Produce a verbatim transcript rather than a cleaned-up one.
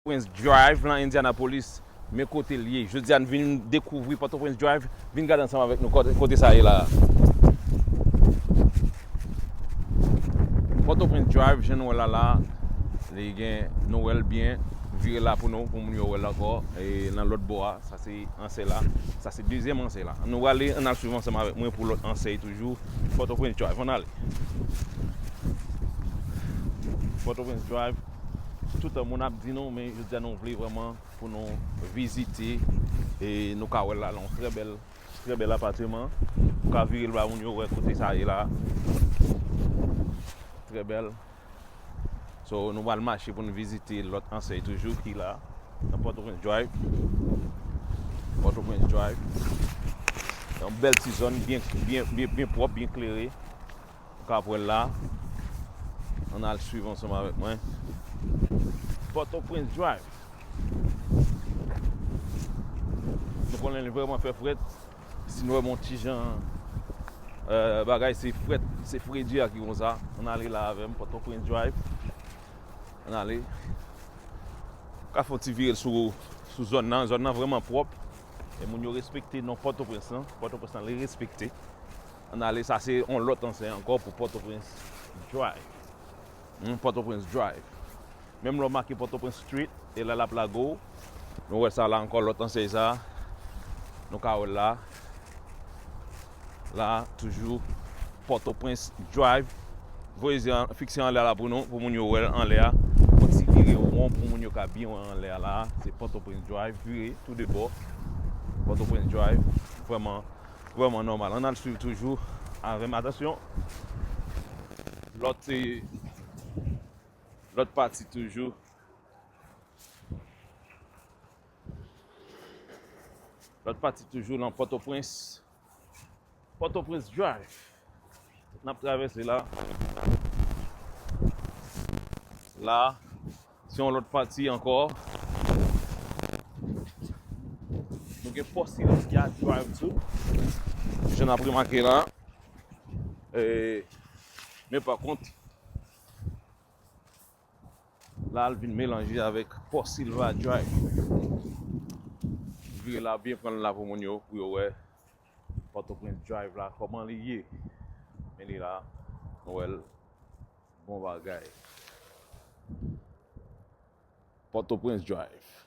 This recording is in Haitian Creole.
Prince Drive lan Indianapolis, men kote l ye. Jodi a n vin dekouvri Pòtoprens Drive. Vin gade ansanm avèk nou kote, kote sa ye la. Pòtoprens Drive, jan nou wè l la la, li gen, nou wè l byen, vire la pou nou, pou moun yo wè l ankò. E nan lòt bò a, sa se ansèy la. Sa se dezyèm ansèy la. Nou prale, ann al swiv ansanm avèk mwen pou lòt ansèy toujou. Pòtoprens Drive, ann ale. Pòtoprens Drive, toutan moun ap di nou, men jodi a nou vle vrèman pou nou vizite. E nou ka wè l la, yon trè bèl, trè bèl apatman. Ou ka vire l ba moun yo wè kote sa ye la. Trè bèl. So, nou pral mache pou nou vizite lòt ansèy toujou ki la, nan Pòtoprens Drive. Pòtoprens Drive. Yon bèl ti zòn, byen, byen, byen, byen pwòp, byen klere. Ou ka wè l la. Ann al swiv ansanm avèk mwen. Pòtoprens Drive. Nou konnen li vrèman fè frèt. Si nou wè m yon ti jan, eh, bagay, se frèt, se fredi a ki konsa. Ann ale la avè m, Pòtoprens Drive. Ann ale. Ka fè yon ti vire sou, sou zòn nan. Zòn nan vrèman pwòp. E moun yo respekte non Pòtoprens lan. Pòtoprens lan, li respekte. Ann ale, sa se yon lòt ansèy ankò pou Pòtoprens Drive. Hmm, Pòtoprens Drive. Menm lè w make Pòtoprens Street, e lè l ap lage w, nou wè sa la ankò, lòt ansèy sa, nou ka wè l la. La, toujou, Pòtoprens Drive. Voye zye an, fikse anlè a la pou nou, pou moun yo wè l anlè a. Yon ti vire won pou moun yo ka byen wè anlè a la. Se Pòtoprens Drive, vire tou de bò. Pòtoprens Drive, vrèman, vrèman nòmal. Ann al swiv toujou avè m. Atansyon. Lòt, eh, lòt pati toujou. Lòt pati toujou nan Pòtoprens. Pòtoprens Drive. N ap travèse la. La, se yon lòt pati ankò. Nou gen Pò Silvya Drive tou. Jan n ap remake la. E, men pa kont, la, l vin melanje avèk Pò Silva Drive. Vire la byen, pran l la pou moun yo, pou yo wè Pòtoprens Drive la, kòman li ye. Men li la, nou wè l, bon bagay. Pòtoprens Drive.